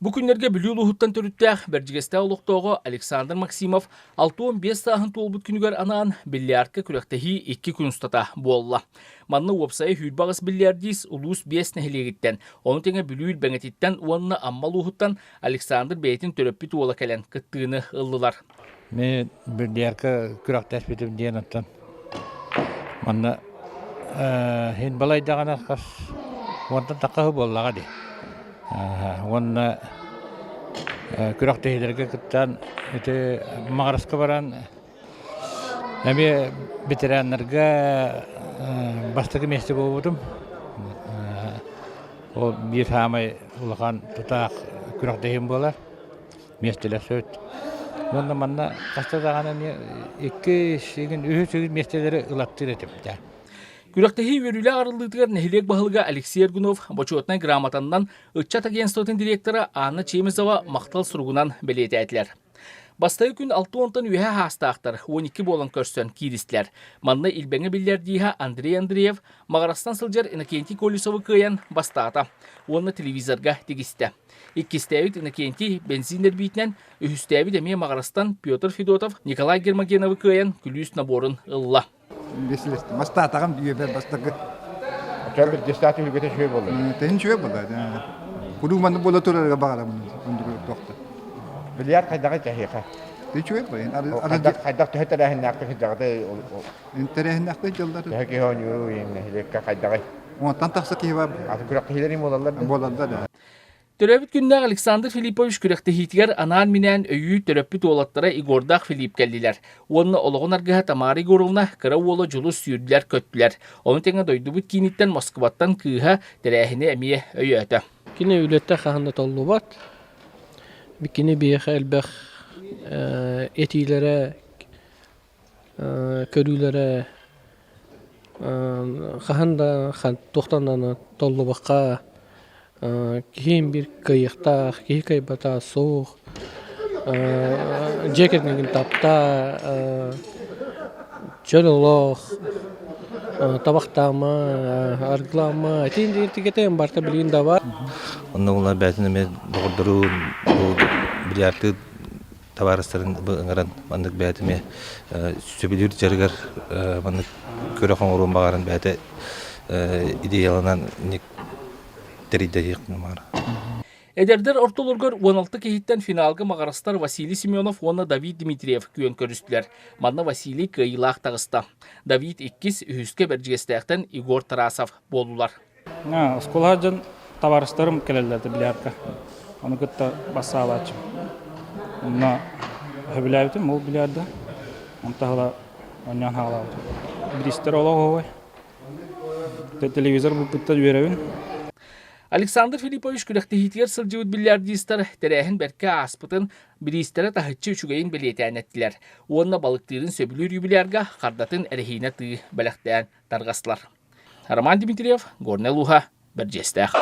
Бу күннэргэ Бүлүү улууһуттан төрүттээх Бэрдьигэстээх олохтооҕо Александр Максимов 65 сааһын туолбут күнүгэр анаан бильярдка күрэхтэһии икки күн устата буолла. Манна уопсайа 28 бильярдист улуус биэс нэһилиэгиттэн, ону тэҥэ Бүлүү Илбэҥэтиттэн уонна Амма улууһуттан Александр бэйэтин төрөппүт уола кэлэн кыттыыны ыллылар. Мин бильярдка күрэхтэспитим диэн оттон манна иһин балайдаҕына хас уонтан тахха буоллаҕа дии. Уонна күрэхтэһиилэргэ кыттан ити Маҕараска баран эмиэ ветераннарга бастакы миэстэ буолбутум. Ол биир саамай улахан тутаах күрэхтэһиим буолар. Миэстэлэр сөт. Уонна манна хаста даҕаны эмиэ икки сигин, үһүс сигин миэстэлэри ылаттыыр этим. Күрэхтэһии үөрүүлээх арыллыытыгар нэһилиэк баһылыга Алексей Аргунов бочуотунай грамотаннан ыччат агентствотын директора Анна Чемезова махтал суругунан бэлиэтээтилэр. Бастакы күн алта уонтан үөһэ саастаахтар 12 буолан көрсөн кииристилэр. Манна Илбэҥэ биллэрдииһэ Андрей Андреев Маҕарастан сылдьар Иннокентий Колесовы кыайан бастаата уонна телевизорга тигистэ. Иккистээбит Иннокентий бензин эрбиитинэн, үһүстээбит эмиэ Маҕарастан Петр Федотов Николай Гермогеновы кыайан күлүүс наборун ылла. Бастаатаҕым үйэбэр бастакы. Оччо бір десят үлгөтө үчүгэй буолла. Тыһын үчүгэй буолла. Куруук маннык буола турарга баҕарабын туохта. Бильярд хайдаҕый кэһиэхэ? Үчүгэй буолла. Хайдах төһө тэрээһиннээхтик сылдьаҕытай? Тэрээһиннээхтик дьыллар. Төһө киһи оонньуур нэһилиэккэ хайдаҕый? Онтон тахса киһи бар. Аты күрэхтэһиилэр буолаллар да? Буолаллар да. Төрөөбүт күннээх Александр Филиппович күрэхтэһиитигэр анаан-минээн өйүү төрөппүт уолаттара Егордаах Филипп кэллилэр уонна олоҕун аргыһа Тамара Егоровна кыра уола Дьулус сүүрдүлэр-көттүлэр. Ону тэҥэ дойдубут кииниттэн Москваттан кыыһа тэрээһини эмиэ өйөөтө. Кини үлэтэ хаһан да толлубат. Кини биһиэхэ элбэх этиилэрэ, көрүүлэрэ хаһан да туохтан даҕаны толлубакка киһи биир кыайыахтаах, киһи кыайбата суох, дьиэ кэргэҥҥин таптаа, чөл олох, табахтаама, арыгылаама итин итигэтэ барыта билигин да баар. Онно буолла бэйэтин эмиэ доҕордорун бу бильярдыы табаарыстарын ыҥыран маннык бэйэтэ эмиэ сөбүлүүр дьарыгар маннык күрэх оҥоруон баҕаран бэйэтэ идеяланан тэрийдэ диэх баҕар. Эдэрдэр ортолоругар 16 киһиттэн финалга маҕарастар Василий Семенов уонна Давид Дмитриев күөн көрүстүлэр. Манна Василий кыайыылаах таҕыста. Давид иккис, үһүскэ Бэрдьигэстээхтэн Егор Тарасов буоллулар. Оскуола дьон табаарыстарым кэлэллэр бильярдка. Ону кытта бассаалааччым. Онно сөбүлээбитим ол бильярды. Онтон ыла оонньоон хаалаабытым. Бириистэр олох оһуой. Телевизор булбуттан үөрэбин. Александр Филиппович күрэхтэһиитигэр сылдьыбыт бильярдистар тэрээһин бэркэ ааспытын, бириистэрэ таһыччы үчүгэйин бэлиэтээн эттилэр уонна балыктыырын сөбүлүүр юбилярга хардатын эрэһиинэ тыы бэлэхтээн тарҕастылар. Роман Дмитриев, Горнай улууһа, Бэрдьиэстээх.